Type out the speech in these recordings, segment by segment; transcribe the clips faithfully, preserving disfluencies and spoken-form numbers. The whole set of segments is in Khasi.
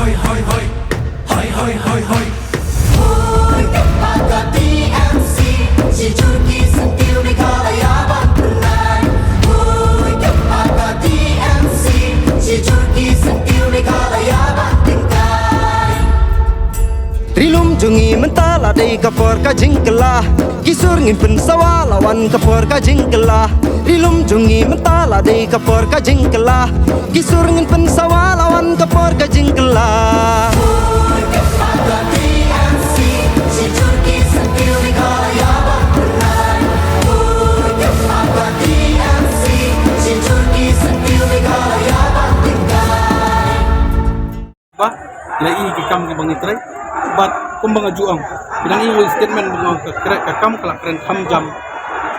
Hoi, hoi, hoi. Hoi, hoi, hoi, hoi. Hoi, ka T M C, shi jur ki syntiew Meghalaya ban pynlait. Hoi, ka T M C, shi jur ki syntiew Meghalaya ban pynlait. Ri lum jong ngi mynta la dei ka por ka jingkylla. Ki sur ngin pynsawa la wan ka por ka jingkylla. Ri lum jong ngi mynta la dei ka por ka jingkylla. Ki sur ngin pynsawa la wan ka por ka jingkylla. Ba la i ki kam kiba ngi trei. Bad kumba nga ju ong, ki dang i wei statement ba nga ong ka kre-, ka kam ka la kren kham jam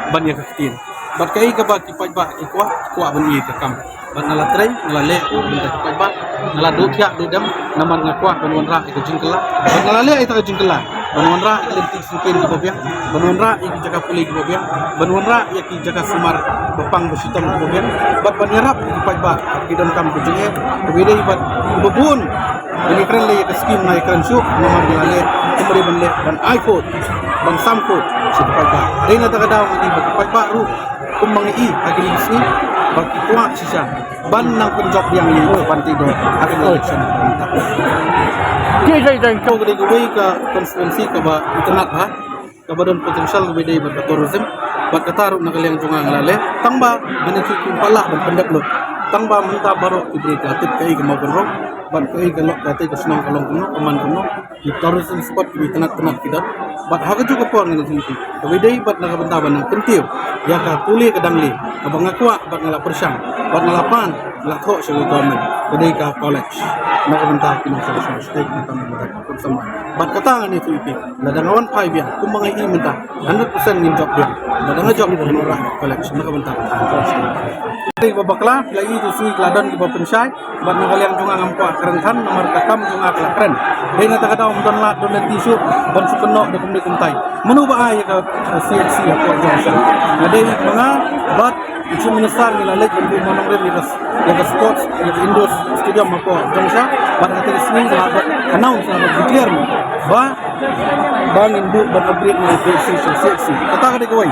ban ïa ka ktien. Bad kaei kaba ki paidbah ki kwah, ki kwah ban i ka kam. Bad nga la trei, nga la leh, bad ki paidbah nga la duh thiah duh dem, namar nga kwah ban wanrah ïa ka jingkylla. Bad nga la leh ïa ka jingkylla ban wanrah ïa ka lynti syngkien kiba biang, ban wanrah ïa ki jaka pule kiba biang, ban wanrah ïa ki jaka sumar ba pang ba shitom kiba biang, bad ban ïarap ïa ki paidbah ki donkam ka jingeh. Kaba dei bad kiba bun ba ngi kren leh ïa ka skim, ngi kren shuh, namar ngi la leh kumba dei ban leh, ban ai khot, ban sam khot sha ki paidbah. Dei na kata ka daw ngi ba ki paidbah ruh kumba ngi i ha kine ki sngi ba ki kwah shisha ban nang pynjop biang ïa u ban tei dor ha kane ka election. Ki dei dang ka dei kawei ka constituency kaba itynnad bha, kaba don potential kaba dei bad ka tourism. Bad kata ruh na ka liang jong nga nga la leh, tang ba ngan ïa ki kum palat ban pyndep lut, tang ba mynta baroh ki briew ki la tip kaei ka Mawkynrew bad kaei ka lok, ka tei ka shnong ka long kumno, ka man kumno. Ki tourism spot kiba itynnad tynnad ki don. Bad ha kajuh ka por ngan ïathuh ïa phi, kaba dei bad na ka bynta ban nang kyntiew ïa ka pule ka dangle kaba nga kwah bad nga la pyrshang bad nga la pan, nga la thoh sha ka government, ka dei ka college na ka bynta ki nongshong shnong state, na ka bynta ki nongshong shnong. Bad kata ngan ïathuh ïa phi, lada nga wan phai biang kumba nga i mynta, hundred percent ngin jop biang. Lada nga jop, ngin wanrah college na ka bynta ka college. Dei ba bakla, la i tu sui la don kiba pynshai. Bad na ka liang jong nga ngam kwah kren than, namar ka kam jong nga ka la kren. Dei na kata ka daw ym don lad don lynti shuh ban shu kynnoh da kumne kumtai. Mano ba ai ïa ka, eh, C H C hapoh Jongshah? Nga dei ma nga bad u Chief Minister ngi la leit ban buh mawnongrim ïa ka, ïa ka sports, ïa ka indoor stadium hapoh Jongshah. Bad ha kata ka sngi nga la announce, nga la declare ba ba ngin buh ban upgrade na P H C sha C H C. Kata ka dei kawei.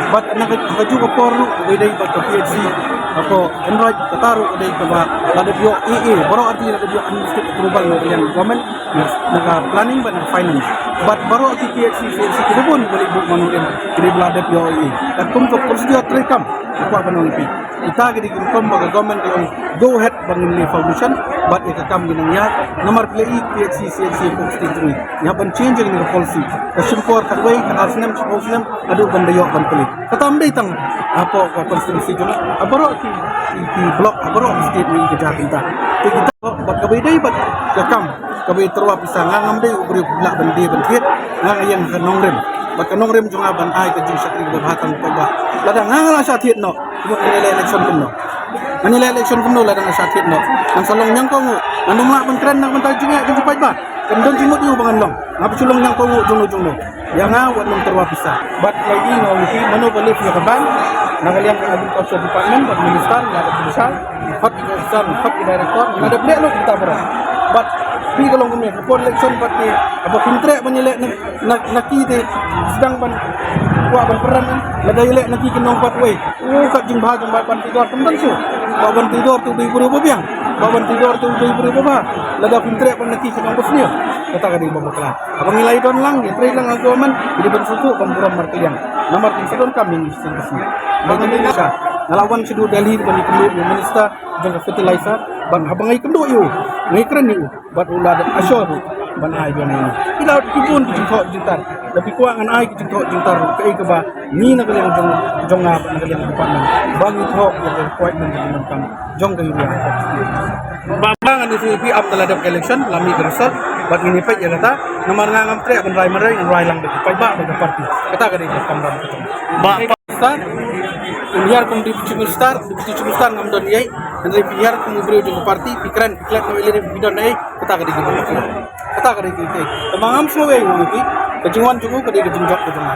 Bad na ka, ka juh ka por ruh kaba dei bad ka P H C hapoh Hynroit, kata ruh ka dei kaba la dep ïoh A A, baroh arti la dep ïoh administrative approval na ka liang government, na ka planning bad na ka finance. Bad baroh ki P H C, C H C kiba bun ba la buh mawnongrim, ki dei ba la dep ïoh A A. Katkum ka procedure treikam, ka kwah ban ong ïa phi. Kita ki dei ki rukom ba ka government ka ong go ahead ba ngin leh foundation, bad ïa ka kam ki nang ïa, namar phi la i P H C, C H C hapoh state jong ngi. Ngi hap ban change ïa kane ka policy. Ka shim por khatwei, khatar snem, shiphew snem, haduh ban da ïoh ban pynleit. Kata ym dei tang hapoh ka constituency jong nga. Ha baroh ki, ki, ki block, ha baroh ki state ngi i ka jaka kynta. Te kita bad kaba dei bad ka kam, kaba tyrwa pisa, nga ngam dei u briew ba lah ban die ban thied, nga nga ïeng ha ka nongrim. Bad ka nongrim jong nga ban ai ka jingshakri kaba bha tang ka paidbah. Lada nga nga la shah thied noh, kumno ngan ïaleh election kumno? Ngan ïaleh election kumno lada nga shah thied noh? Ngan sa long ñiangkong, ngan ym lah ban kren na ka bynta jingeh jong ki paidbah. Kan don jingmut ïa u ba ngan long. Nga ba shu long ñiangkong jong u jong u. Ïa nga wat nang tyrwa pisa. Bad lagi nga ong ïa phi, mano ba lift ïa ka ban na ka liang ka Agriculture Department bad minister, nga da officer, hot ki officer, hot ki director, nga da bleh lut kita baroh. Bad phi ka long kumne, ka por election bad ki, haba phin treh ban ïaleh na, na, na ki te sdang ban kwah ban pynran, lada ïaleh na ki ki nong pat wei. U kat jingbha jong ba ban tei dor tymmen shu. Ba ban tei dor tu dei briew ba biang. Ba ban tei dor tu dei briew ba bha. Lada phin treh ban na ki ki nong ba sniew. Kata ka dei ba bakla. Haba ngi la ïadon lang, ngi trei lang ha government, ngi dei ban sngewthuh ban burom markylliang. Namar kin sa donkam ïa ngi shisien ka sngi. Ba ngan ïa sha. Nga la wan shaduh Delhi ban ïakynduh ïa u minister jong ka fertilizer, ban haba nga ïakynduh ïa u, nga ïakren ïa u, bad u la dep assure ruh ban ai biang ïa ngi. Ki la ki bun ki jingthoh jingtar. Lada phi kwah ngan ai ki jingthoh jingtar ruh, kaei kaba ngi na ka liang jong, jong nga, na ka liang department, ba ngi thoh ïa ka requirement jong ka area. Ba, ba ngan ïathuh ïa phi, ym da la dep ka election, la mih ka result, bad ngin ïa peit ïa kata, namar nga ngam treh ban rai marwei, ngan rai lang da ki paidbah bad ka party. Kata ka dei ka kamram ka jong. Ba, ba. Minister, un hiar kum Deputy Chief Minister, Deputy Chief Minister ngam don ei, hynrei phi hiar kum u briew jong ka party, phi kren, phi klet na u election, phi don ei, kata ka dei ka, kata ka dei ka, ka. Tangba ngam sngew ei ïa u, ka jingwan jong u ka dei ka jingjop ka jong nga.